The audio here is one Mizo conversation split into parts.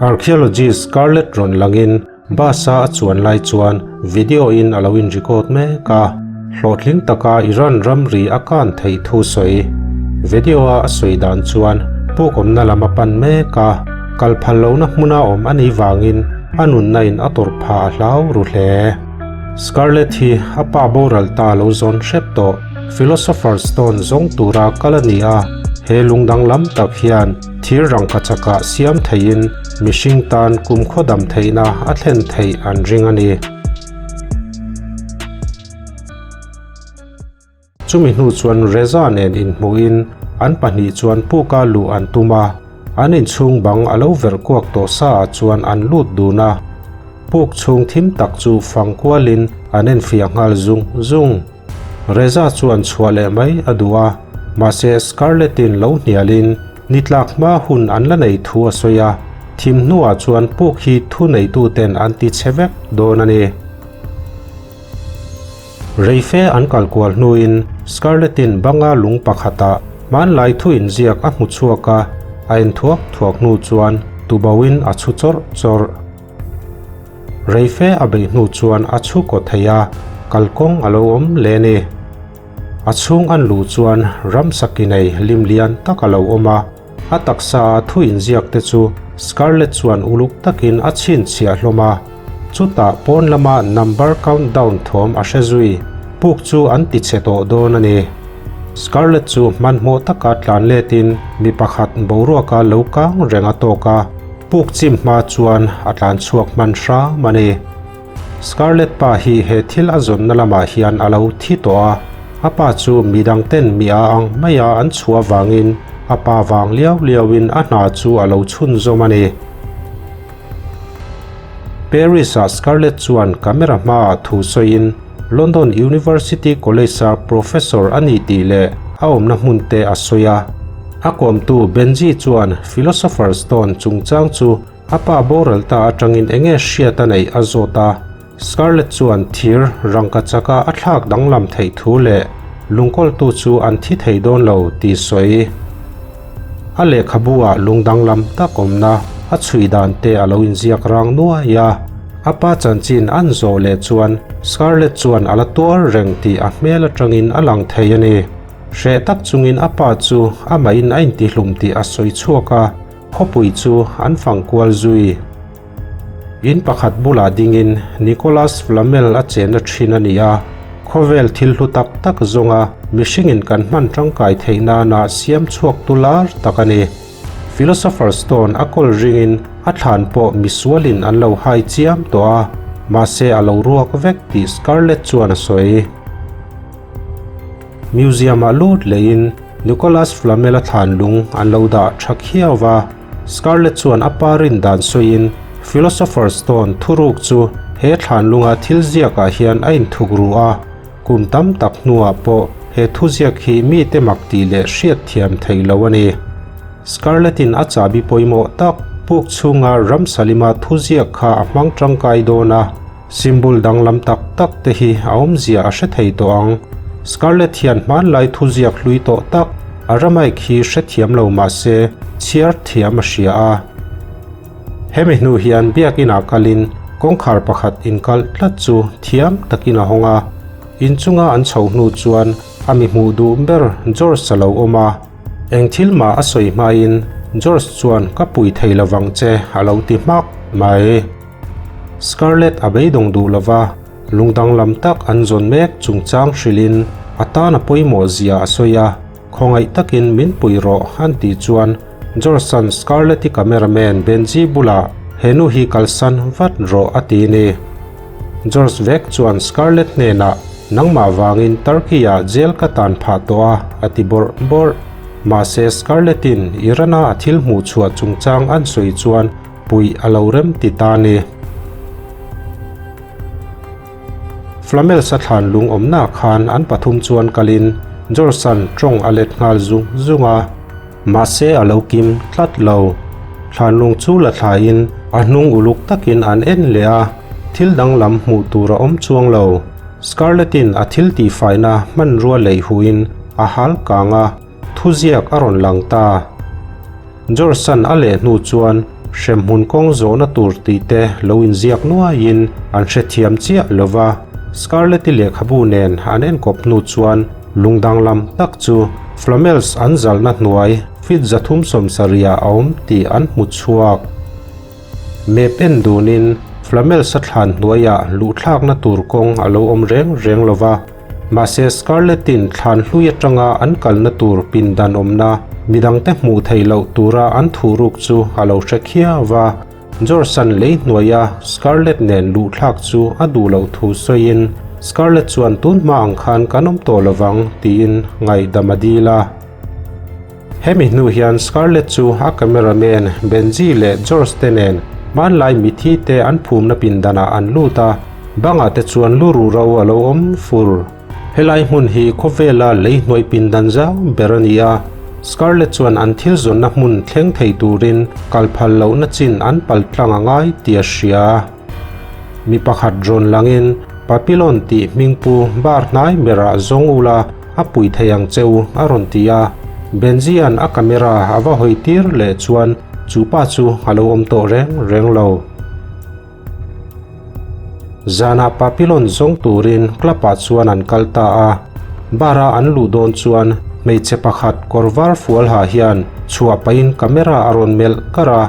Archaeologist Scarlett rawn langin bus-a a chuan lai chuan video-in a lo in-record mek a, hlawhtling taka Iran ramri a kan theih thu sawi. Video-a a sawi dan chuan puk awmna lam a pan mek a, kal phal lohna hmuna awm a nih vangin a nunna in a tawrh phah a hlau ru hle. Scarlett hi a pa boral ta lo zawn hrep tawh. Philosopher's Stone zawng tura kal a ni a, he lung danglam tak hian thir rangkachakah siam theihin mihring tan kumkhaw dam theihna a thlen theih an ring a ni. Chumi hnu chuan Reza nen inhmuhin an pahnih chuan puka luh an tum a, an inchhung bang a lo verh kuak tawh sa ah chuan an lut dun a, puk chhung thim tak chu fang kualin an enfiah nghal zung zung. Reza chuan chhuah leh mai a duh a, mahse Scarlett-in lo hnialin ni tlak hma hun an la nei thu a sawi a, thim hnuah chuan puk hi thu neituten an ti chhe vek dawn a ni. Reife an kal kual hnuin Scarlett-in banga lung pakhatah hmanlai thu inziak a hmu chhuak a, a en thuak thuak hnu chuan tuboin a chhu chawrh chawrh. Reife a beih hnu chuan a chhu kaw thei a, kalkawng a lo awm leh a ni. A chhung an luh chuan ramsa ki nei hlim lian tak a lo awm a, a taksa a thu inziak te chu Scarlett chuan uluk takin a chhinchhiah hlawm a. Chutah pawn lama number countdown thawm a hre zui, puk chu an ti chhe tawh dawn a ni. Scarlett chu hmanhmawh taka tlan letin mi pakhat boruaka lo kang reng a tawk a. Puk chim hma chuan a tlan chhuak hman hram a ni. Scarlett pa hi he thil a zawnna lamah hian a lo thi tawh a, a pa chu midang ten mi a ang maia an chhuah vangin a pa vang liau liauin a hna chu a lo chhunzawm a ni. Paris-ah Scarlett chuan camera hmaah thu sawiin London University College-a professor a ni tih leh a awmna hmun te a sawi a. A kawmtu Benji chuan Philosopher Stone chungchang chu a pa boral ta atangin enge hriat a neih a zawt a. Scarlett chuan thir rangkachaka a thlak danglam theih thu leh lungkawltu chu an thi thei dawn lo tih sawi. A lehkhabu ah lung danglam tak awmna a chhui dan te a lo inziak rang nuai a. A pa chanchin an zawh leh chuan Scarlett chuan a la tuar reng tih a hmel atangin a lang thei a ni. Hreh tak chungin a pa chu amahin a intihlum tih a sawi chhuak a, khawpui chu an fang kual zui. In pakhat bulah dingin Nicolas Flamel a chenna thin a ni a, khawvel thil hlu tak tak zawnga mihringin kan hman tangkai theih nana siam chhuak tu lar tak a ni. Philosopher Stone a kawl ringin a thlan pawh misualin an lo hai chiam tawh a, mahse a lo ruak vek tih Scarlett chuan a sawi. Museum-ah lut lehin Nicolas Flamel-a thlan lung an lo dah tha khiau va, Scarlett chuan a pa rin dan sawiin Philosopher Stone thuruk chu he thlan lunga thil ziakah hian a inthuk ru a, Kum tam tak hnuah pawh he thuziak hi mite mak tih leh hriat thiam theih lo a ni. Scarlett-in a chahbi pawimawh tak puk chhunga Ramsalima thuziak kha a hmang tangkai dawn a, symbol danglam tak tak te hi a awmzia a hre thei tawh ang. Scarlett hian hmanlai thuziak hlui tawh tak Aramaic hi hrethiam lo mah se chhiar thiam a hria a. Hemi hnu hian biakinah kalin kawngkhar pakhat inkalh tlat chu thiam takin a hawng a, inchunga an chhoh hnu chuan a mi hmuh duh ber George a lo awm a. Eng thil mah a sawi hmain George chuan ka pui thei lovang che a lo ti hmak mai. Scarlett a beidawng duh lova, lung danglam tak an zawn mek chungchang hrilhin a tan a pawimawh zia a sawi a. Khawngaih takin min pui rawh an tih chuan George-a'n Scarlett-i cameraman Benji bulah he nu hi kalsan vat rawh a ti ni. George vek chuan Scarlett hnenah nangmah vangin Turkey-ah jail ka tan phah tawh a a ti bawrh bawrh. Mahse Scarlett-in Iran-a a thil hmuh chhuah chungchang an sawi chuan puih a lo rem ti ta ni. Flamels a thlan lung awmna khan an pathum chuan kalin George-a'n tawng a let nghal zung zung a. Mahse a lo kim tlat lo. Thlan lung chu la thlaiin a hnung uluk takin an en leh a, thil danglam hmuh tur a awm chuang lo. Scarlett-in a thil tihfaina hmanrua lei huin a hal kang a. thuziak a rawn lang ta. George-a'n a leh hnu chuan hremhmun kawng zawhna tur tih te lo inziak nuaiin an hrethiam chiah lo va, Scarlett-i lehkhabu nen an enkawp hnu chuan lung danglam tak chu Flamels an zalhna hnuai feet 370 ah a awm tih an hmu chhuak. Map en dunin Flamels-a thlan hnuaiah luhthlakna tur kawng a lo awm reng reng lo va. Mahse Scarlett-in thlan hlui atanga an kalna tur pindan awmna midangte hmuh theih loh tura an thuhruk chu a lo hre khiau va. George-a'n lei hnuaia Scarlett nen luhthlak chu a duh loh thu sawiin Scarlett chuan tun hma ang khan kan awm tawh lovang tiin ngaihdam a dil a. Hemi hnu hian Scarlett chu a cameraman Benji leh George te nen hmanlai mithi te an phumna pindanah an lut a, bangah te chuan lu ruhro a lo awm fur. Helai hmun hi khawvela lei hnuai pindan zau ber a ni a, Scarlett chuan an thil zawnna hmun thleng thei turin kal phal lohna chin an pal tlang a ngai tih a hria. Mi pakhat rawn langin Papillon tih hmingpu bar hnai berah zawng ula a pui thei ang che u a rawn ti a, Benji-a'n a camera a va hawi tir leh chuan chu pa chu a lo awm tawh reng reng lo. Zanah Papillon zawng turin club-ah chuan an kal ta a, bar-a an luh dawn chuan hmeichhe pakhat kawr var fual ha hian chhuah pahin camera a rawn melh kar a.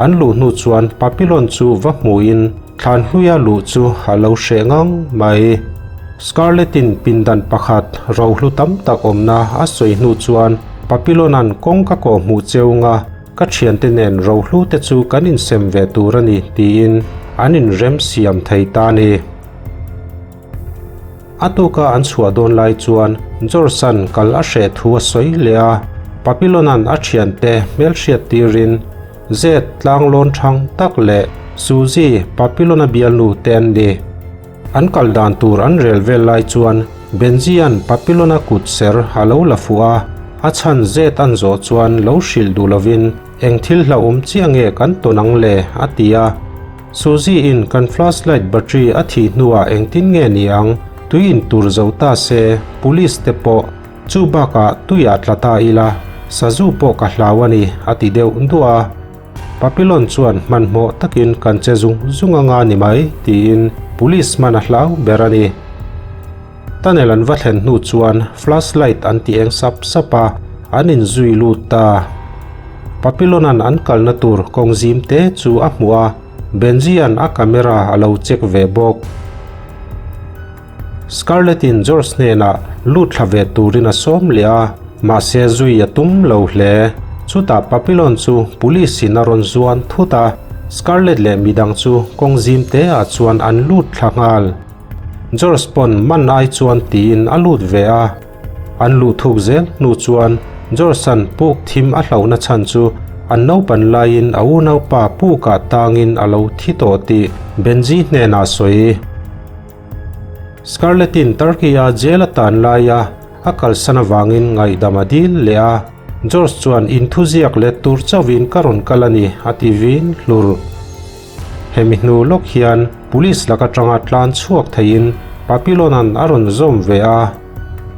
An luh hnu chuan Papillon chu va hmuhin thlan hluia luh chu a lo hreh ngang mai. Scarlett-in pindan pakhat rohlu tam tak awmna a sawi hnu chuan Papillon-a'n kawng ka kawh hmuh cheunga ka thiante nen rohlu te chu kan insem ve tur a ni tiin an inrem siam thei ta a ni. A tuka an chhuah dawn lai chuan George-a'n kal a hreh thu a sawi leh a, Papillon-a'n a thiante hmelhriat tirin Zed tlanglawn thang tak leh Suzy Papillon-a bialnu te an ni. An kal dan tur an rel vel lai chuan Benji-a'n Papillon-a kut ser a lo la fuh a, a chhan Zed a'n zawh chuan lo hrilh duh lovin eng thil hlauhawm chiah nge kan tawn ang le a ti a. Suzy in kan flashlight battery a thih hnuah engtin nge ni ang, tui in tur zo ta se, police te pawh chu bakah tuiah tla ta ila, sazu pawh ka hlau a ni a ti deuh duah a. Papillon chuan hmanhmawh takin kan che zung zung anga ni mai tiin police hman a hlau ber a ni. Tunnel an va thlen hnu chuan flashlight an ti eng sap sap a, an inzui lut ta. Papillon-a'n an kalna tur kawng zim te chu a hmuh a, Benji-a'n a camera a lo check ve bawk. Scarlett-in George hnenah lut thla ve turin a sawm leh a, mahse zui a tum lo hle. Chutah Papillon chu police-in a rawn zuan thut a, Scarlett leh midang chu kawng zim te ah chuan an lut thla nghal. George pawn man ai chuan tiin a lut ve a, an luh thuk zel hnu chuan George-a'n puk thim a hlauhna chhan chu an naupan laiin a unaupa pukah tangin a lo thi tawh tih Benji hnenah sawi. Scarlett-in Turkey-a jail a tan laia a kalsan avangin ngaihdam a dil leh a, George chuan inthuziak let tur chauhin ka rawn kal a ni a ti vin hlur. Hemi hnu lawk hian Police lak atanga tlan chhuak theiin Papillon-a'n a rawn zawm ve a.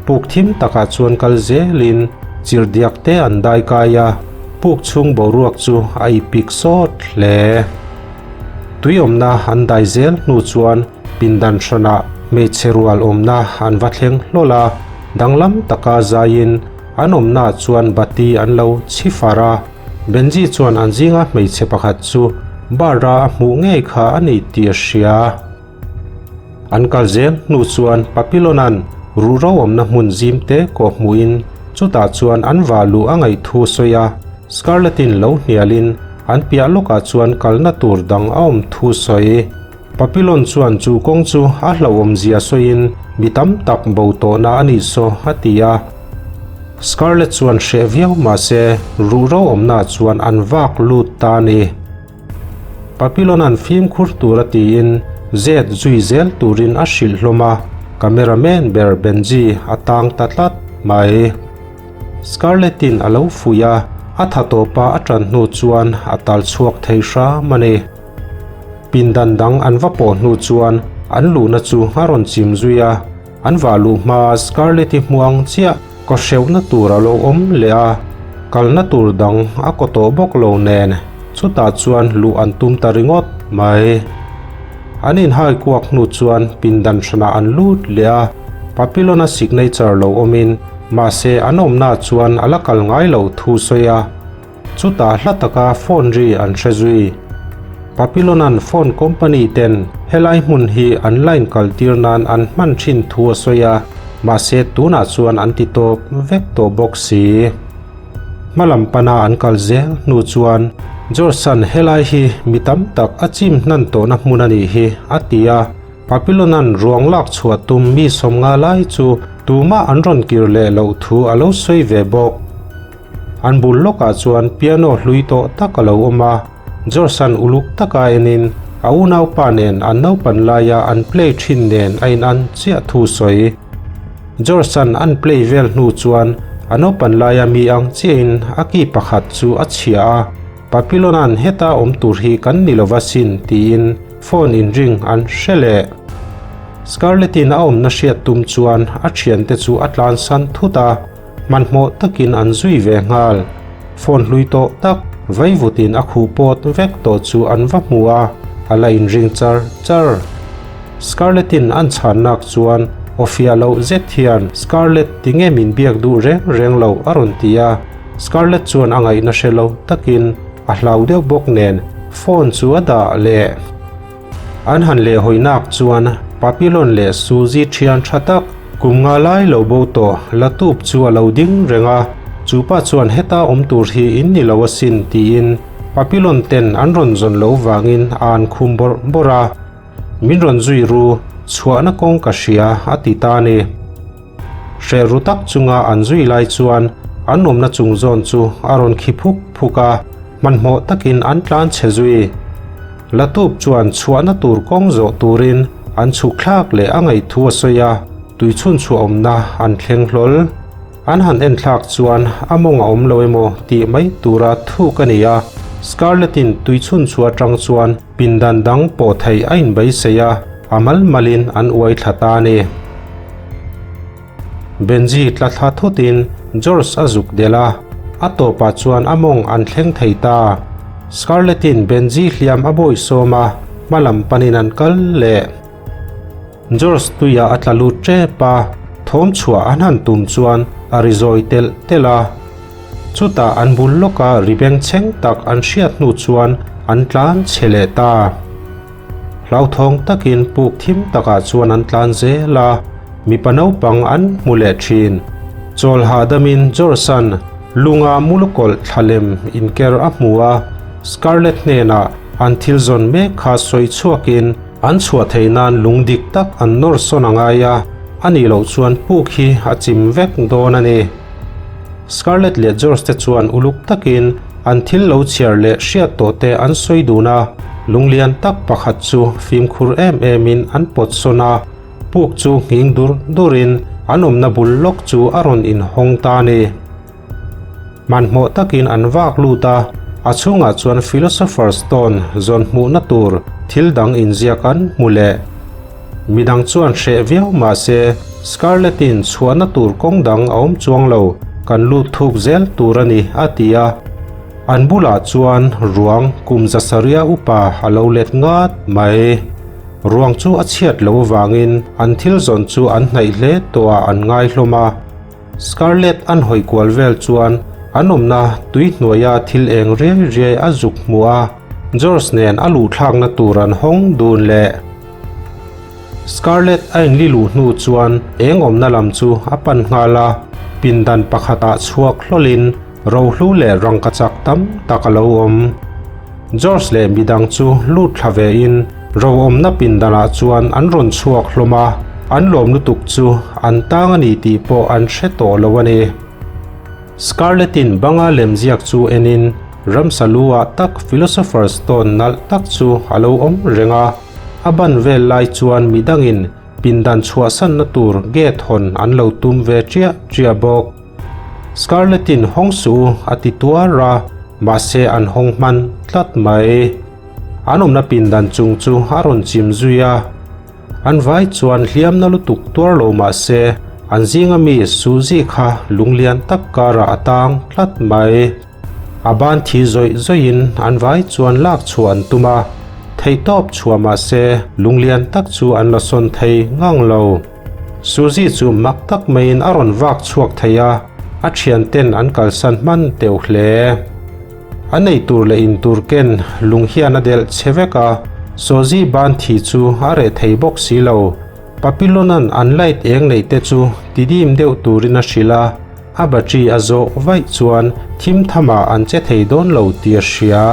Puk thim takah chuan kal zelin chirhdiak te an dai kai a, puk chhung boruak chu a ipik sawt hle. Tui awmna an dai zel hnu chuan pindan hranah hmeichhe rual awmna an va thleng hlawl a, danglam taka zaiin an awmnaah chuan bati an lo chhi far a. Benji chuan an zinga hmeichhe pakhat chu bar-a a hmuh ngei kha a ni tih a hria. An kal zel hnu chuan Papillon-a'n ruhro awmna hmun zim te kawh hmuhin chutah chuan an vah luh a ngaih thu sawi a, Scarlett-in lo hnialin an piah lawkah chuan kalna tur dang a awm thu sawi. Papillon chuan chu kawng chu a hlauhawmzia sawiin mi tam tak bo tawhna a nih saw a ti a. Scarlett chuan hreh viau mahse ruhro awmnaah chuan an vak lut ta a ni. Papillon-a'n fimkhur tura tiin zet zui zel turin a hrilh hlawm a, cameraman ber Benji a tang ta tlat mai. Scarlett-in a lo fuih a, a tha tawpa a tan hnu chuan a tal chhuak thei hram a ni. Pindan dang an va pawh hnu chuan an luhna chu a rawn chim zui a, an vah luh hma Scarlett-i hmuang chiah. Kawhreuhna tur a lo awm leh a, kalna tur dang a kaw tawh bawk lo nen chutah chuan luh an tum ta ringawt mai. An inhai kuak hnu chuan pindan hranah an lut leh a, Papillon-a signature lo awmin mahse an awmnaah chuan a la kal ngai lo thu sawi a. Chutah hla taka phone ri an hre zui. Papillon-a'n phone company ten helai hmun hi an line kal tir nan an hman thin thu a sawi a, mahse tunah chuan an ti tawp vek tawh bawk si. Hmalam pana an kal zel hnu chuan George-a'n helai hi mi tam tak a chim hnan tawhna hmun a nih hi a ti a, Papillon-a'n ruang lak chhuah tum mi sawmnga lai chu tumah an rawn kir leh loh thu a lo sawi ve bawk. An bul lawkah chuan piano hlui tawh tak a lo awm a, George-a'n uluk taka enin a unaupa nen an naupan laia an play thin nen a inan chiah thu sawi. George-a'n an play vel hnu chuan a naupan laia mi ang chiahin a ki pakhat chu a chhia a, Papillon-a'n heta awm tur hi kan ni lova sin tiin phone inring an hre leh. Scarlett-in a awmna hriat tum chuan a thiante chu a tlansan thut a. Hmanhmawh takin an zui ve nghal. Phone hlui tawh tak vaivutin a khuh pawt vek tawh chu an va hmu a, a la inring char char. Scarlett-in an chhannak chuan aw fiah loh zet hian Scarlett tinge min biak duh reng reng lo a rawn ti a, Scarlett chuan a ngaihna hre lo takin a hlau deuh bawk nen phone chu a dah leh. An han lehhawinak chuan Papillon leh Suzy thian tha tak kum nga lai lo bo tawh Latup chu a lo ding reng a, chu pa chuan heta awm tur hi in ni lo asin tiin Papillon ten an rawn zawn lo vangin a an khum bawrh bawrh a, Min rawn zui ru, chhuahna kawng ka hria a ti ta a ni. Hreh ru tak chunga an zui lai chuan an awmna chung zawn chu a rawn khi phuk phuk a, hmanhmawh takin an tlan chhe zui. Latup chuan chhuahna tur kawng zawh turin an chhuk thlak leh a ngaihthu a sawi a, tui chhun chhuah awmna an thleng hlawl. An han en thlak chuan a mawng a awm lo emaw tih mai tura thuk a ni a, Scarlett-in tui chhun chhuah atang chuan pindan dang pawh theih a inbeisei a, a mal malin an uai thla ta a ni. Benji tla thla thutin George a zuk delh a, a tawpah chuan a mawng an thleng thei ta. Scarlett-in Benji hliam a bawisawm a, hma lam panin an kal leh. George tuiah a tla lut tep a, thawm chhuah an han tum chuan a ri zawi telh telh a. Chutah an bul lawka ri bengchheng tak an hriat hnu chuan an tlan chhe leh ta. Hlauthawng takin puk thim takah chuan an tlan zel a, mipa naupang an hmu leh thin. Chawl hahdamin George-a'n lunga mulukawlh thlalem inker a hmu a, Scarlett hnenah an thil zawn mek kha sawi chhuakin an chhuah theih nan lung dik tak an nawr sawn a ngai a, a nih loh chuan puk hi a chim vek dawn a ni. Scarlett leh George te chuan uluk takin an thil lo chhiar leh hriat tawh te an sawi dun a, lunglian tak pakhat chu fimkhur em emin an pawt sawn a, puk chu nghing dur durin an awmna bul lawk chu a rawn inhawng ta a ni. Hmanhmawh takin an vak lut a, a chhungah chuan Philosopher's Stone zawn hmuhna tur thil dang inziak an hmu leh. Midang chuan hreh viau mah se Scarlett-in chhuahna tur kawng dang a awm chuang lo, kan lut thuk zel tur a ni, a ti a. An bulah chuan ruang kum zasaria upa a lo let ngat mai. Ruang chu a chhiat lo avangin an thil zawn chu an hnaih hle tawhah an ngai hlawm a. Scarlett an hawi kual vel chuan an awmna tui hnuaia thil eng riai riai a zuk hmu a, George nen a luhthlakna tur an hawng dun leh. Scarlett a inli luh hnu chuan eng awmna lam chu a pan nghal a, pindan pakhatah chhuak hlawlin rohlu leh rangkachak tam tak a lo awm. George leh midang chu lut thla vein ro awmna pindanah chuan an rawn chhuak hlawm a, an lawm lutuk chu an tang a ni tih pawh an hre tawh lo a ni. Scarlett-in banga lemziak chu enin ramsa lu-ah tak Philosopher's Stone nalh tak chu a lo awm reng a, a ban vel lai chuan midangin pindan chhuahsanna tur gate hawn an lo tum ve ṭiah ṭiah bawk. Scarlett-in hawng suh u a ti tuar a, mahse an hawng hman tlat mai. An awmna pindan chung chu a rawn chim zui a. An vai chuan hliamna lutuk tuar lo mah se An zinga mi Suzy kha lung lian tak karah a tang tlat mai. A ban thi zawih zawihin an vai chuan lak chhuah an tum a, theihtawp chhuah mah se lung lian tak chu an la sawn thei ngang lo. Suzy chu mak tak maiin a rawn vak chhuak thei a, a thianten an kalsan hman teuh hle. A nei tur leh in tur ken lung hian a delh che vek a, Suzy ban thi chu a reh thei bawk si lo. Papillon-a'n an light eng neih te chu tidim deuh turin a hrilh a, a battery a zawh vaih chuan thim thamah an che thei dawn lo tih a hria.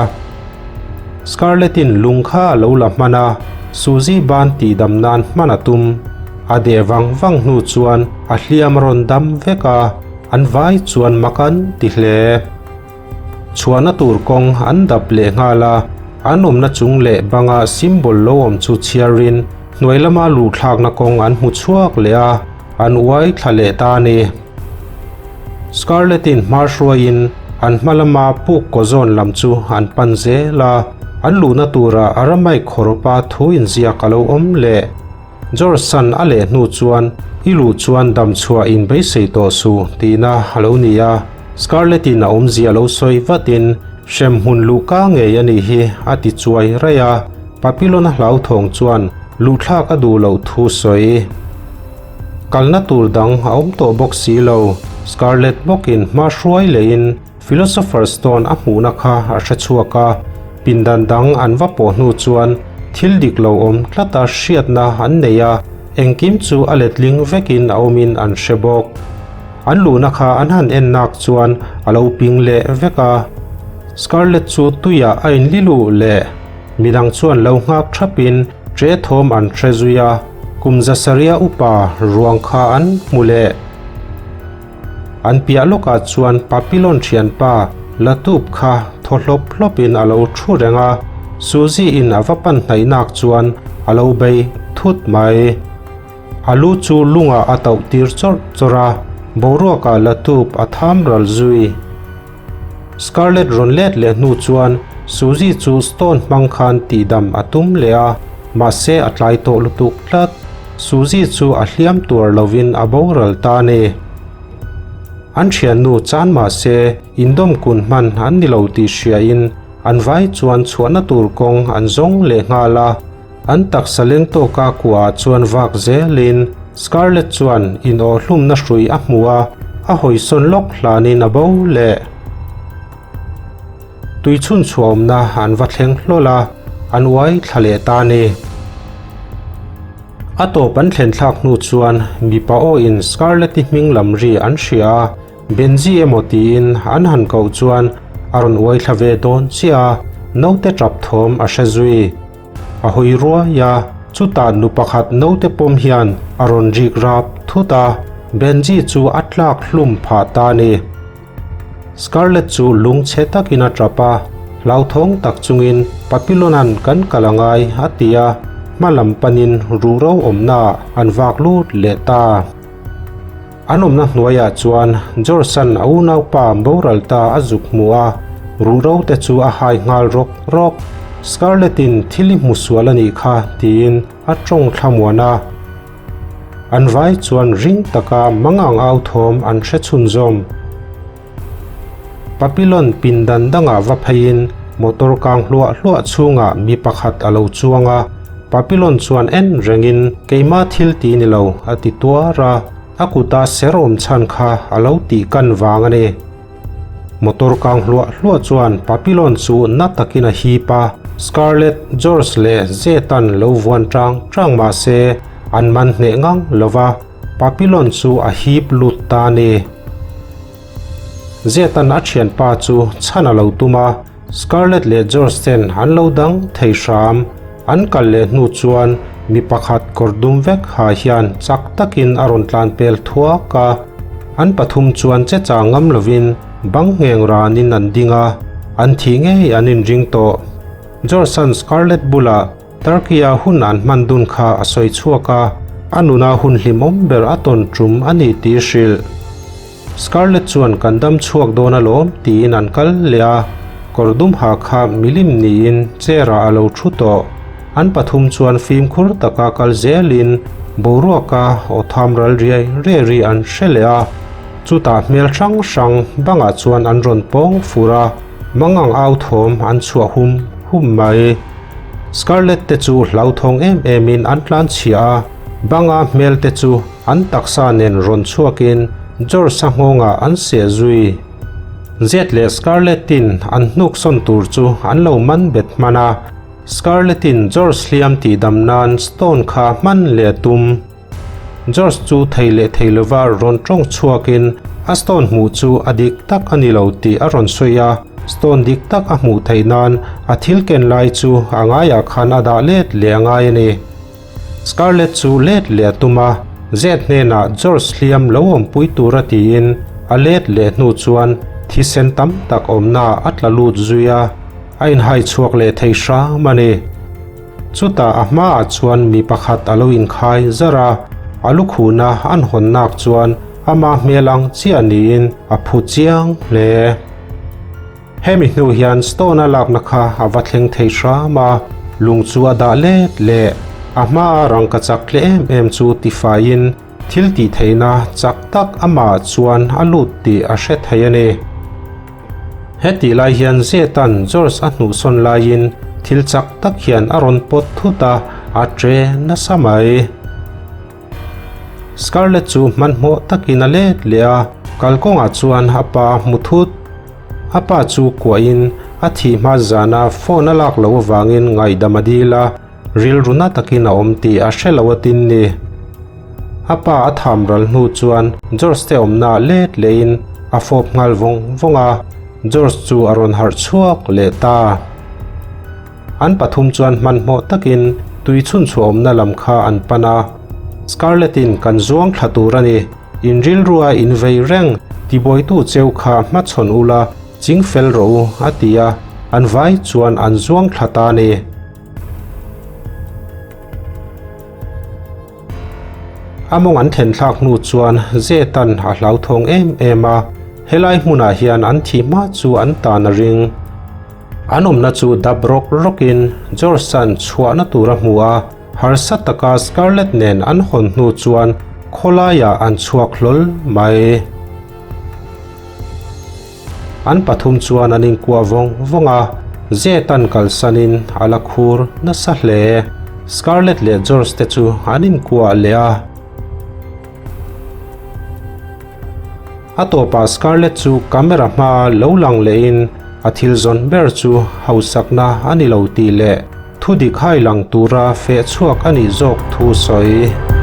Scarlett-in lung kha a lo la hman a, Suzy ban tihdam nan hman a tum. A deh vang vang hnu chuan a hliam a rawn dam vek a, an vai chuan mak an ti hle. Chhuahna tur kawng an dap leh nghal a, an awmna chung leh banga symbol lo awm chu chhiarin hnuai lama luhthlakna kawng an hmu chhuak leh a, an uai thla leh ta a ni. Scarlett-in hma hruaiin an hma lama puk kaw zawn lam chu an pan zel a, an luhna tura Aramaic khawrawpa thu inziak a lo awm leh. George San a leh hnu chuan, I luh chuan dam chhuah in beisei tawh suh, tihna a lo ni a. Scarlett in a awmzia lo sawi vatin, Hremhmun luhka ngei a nih hi, a ti chuai raih a. Papillon a hlauthawng chuan luhthlak a duh loh thu sawi. Kalna tur dang a awm tawh bawk si lo. Scarlett bawkin hma hruai lehin Philosopher Stone a hmuhna kha a hre chhuak a, pindan dang an va pawh hnu chuan thil dik lo awm tlata hriatna an nei a, engkim chu a letling vekin a awmin an hre bawk. An luhna kha an han en nak chuan a lo ping leh vek a. Scarlett chu tuiah a inli luh leh midang chuan lo nghak thapin ṭe thawm an hre zui a, kum zasaria upa ruang kha an hmu leh. An piah lawkah chuan Papillon thianpa Latup kha thaw hlawp hlawpin a lo thu reng a, Suzy-in a va pan hnaih nak chuan a lo bei thut mai. A lu chu lungah a tauh tir chawrh chawrh a, boruakah Latup a tham ral zui. Scarlett rawn let leh hnu chuan Suzy chu Stone hmang khan tihdam a tum leh a, mahse a tlai tawh lutuk tlat. Suzy chu a hliam tuar lovin a boral ta a ni. An thiannu chan mahse indawm kun hman an ni lo tih hriain an vai chuan chhuahna tur kawng an zawng leh nghal a. An taksa leng tawka kuahah chuan vak zelin Scarlett chuan inawhhlumna hrui a hmu a, a hawisawn lawk hlanin a bo leh. Tui chhun chhuahawmna an va thleng hlawl a, an uai thla leh ta a ni. A tawp an thlen thlak hnu chuan mipa awin Scarlett-i hming lam ri an hria a, Benji emaw tiin an han koh chuan a rawn uai thla ve dawn chiah a, naute tap thawm a hre zui. A hawi ruai a, chutah nu pakhat naute pawm hian a rawn rik rap thut a, Benji chu a tlak hlum phah ta a ni. Scarlett chu lungchhe takin a tap a, hlauthawng tak chungin Papillon-a'n kan kal a ngai a ti a, hma lam panin ruhro awmnaah an vak lut leh ta. An awmna hnuaiah chuan George-a'n a unaupa boral ta a zuk hmu a, ruhro te chu a hai nghal rawk rawk. Scarlett-in thil i hmu sual a nih kha tiin a tawng thlamuan a. An vai chuan ring taka mangang au thawm an hre chhunzawm. Papillon pindan dangah va pheiin motor kang hluah hluah chhungah mi pakhat a lo chuang a, Papillon chuan en rengin keimah thil ti ni lo a ti tuar a, a kuta ser awm chhan kha a lo tih kan vang a ni. Motor kang hluah hluah chuan Papillon chu na takin a hip a, Scarlett, George leh Zeta'n lo vuan tang tang mah se an man hneh ngang lo va, Papillon chu a hip lut ta a ni. Zeta'n a thianpa chu chhan a lo tum a, Scarlett leh George ten an lo dang thei hram. An kal leh hnu chuan mi pakhat kawr dum vek ha hian chak takin a rawn tlan pel thuak a. An pathum chuan che chang ngam lovin bang ngheng ranin an ding a, an thih ngei an inring tawh. George-a'n Scarlett bulah Turkey-a hun an hman dun kha a sawi chhuak a, a nuna hun hlimawm ber a tawn tum a ni tih hrilh. Scarlett chuan kan dam chhuak dawn alawm tiin an kal leh a, kawr dum ha kha milim niin chair-ah a lo thu tawh. An pathum chuan fimkhur taka kal zelin Boruaka aw tham ral riai riai ri an hre leh a, chutah hmel hrang hrang bangah chuan an rawn pawng fur a, mangang au thawm an chhuah hum hum mai. Scarlett te chu hlauthawng em em in an tlan chhia a, banga hmel te chu an taksa nen rawn chhuakin George-a nghawngah an seh zui. Zet leh Scarlett-in an hnuk sawn tur chu an lo man bet hman a, Scarlett-in George hliam tihdam nan Stone kha hman leh a tum. George chu thei leh thei lova rawn tawng chhuakin a Stone hmuh chu a dik tak a ni lo tih a rawn sawi a, Stone dik tak a hmuh theih nan a thil ken lai chu a ngaiah khan a dah let leh a ngai a ni. Scarlett chu let leh a tum a, Zed hnenah George hliam lo awmpui tura tiin a let leh hnu chuan thisen tam tak awmna a tla lut zui a, a inhai chhuak leh thei hram a ni. Chutah a hmaah chuan mi pakhat a lo inkhai zar a, a lukhuhna an hawn nak chuan ama hmel ang chiah niin a phu chiang hle. Hemi hnu hian Stone-a lakna kha a va thleng thei hram a, lung chu a dah let leh. A hmaa rangka chak tle em em chu tifaiin thil tih theihna chak tak amah chuan a lut tih a hre thei a ni. Hetih lai hian Zeta'n George a hnuhsawn laiin thil chak tak hian a rawn pawt thut a, a tre nasa mai. Scarlett chu hmanhmawh takin a let leh a, kalkawngah chuan a pa a hmu thut. A pa chu kuahin a thih hma zana phone a lak loh avangin ngaihdam a dil a, rilru na takin a awm tih a hre lo a tin ni. A pa a tham ral hnu chuan George te awmna let lehin a fawp nghal vawng vawng a, George chu a rawn harh chhuak leh ta. An pathum chuan hmanhmawh takin tui chhunchhuah awmna lam kha an pan a, Scarlett-in kan zuang thla tur a ni, in rilrua in vei reng, tibuaitu cheu kha hmachhawn ula ching fel rawh u, a ti a, an vai chuan an zuang thla ta a ni. A mawng an thlen thlak hnu chuan Zetan a hlauthawng em em a, helai hmunah hian an thih hma chu an tan a ring. An awmna chu dap rawk rawkin George-a'n chhuahna tur a hmu a, harsa taka Scarlett nen an hawn hnu chuan khawlaiah an chhuak hlawl mai. An pathum chuan an inkuah vawng vawng a, Zeta'n kalsanin a la khur nasa hle. Scarlett leh George te chu an inkuah leh a. A tawpah Scarlett chu camera hmaa lo lang lehin a thil zawn ber chu hausakna a ni lo tih leh thudik hai lang tura feh chhuak a nih zawk thu sawi.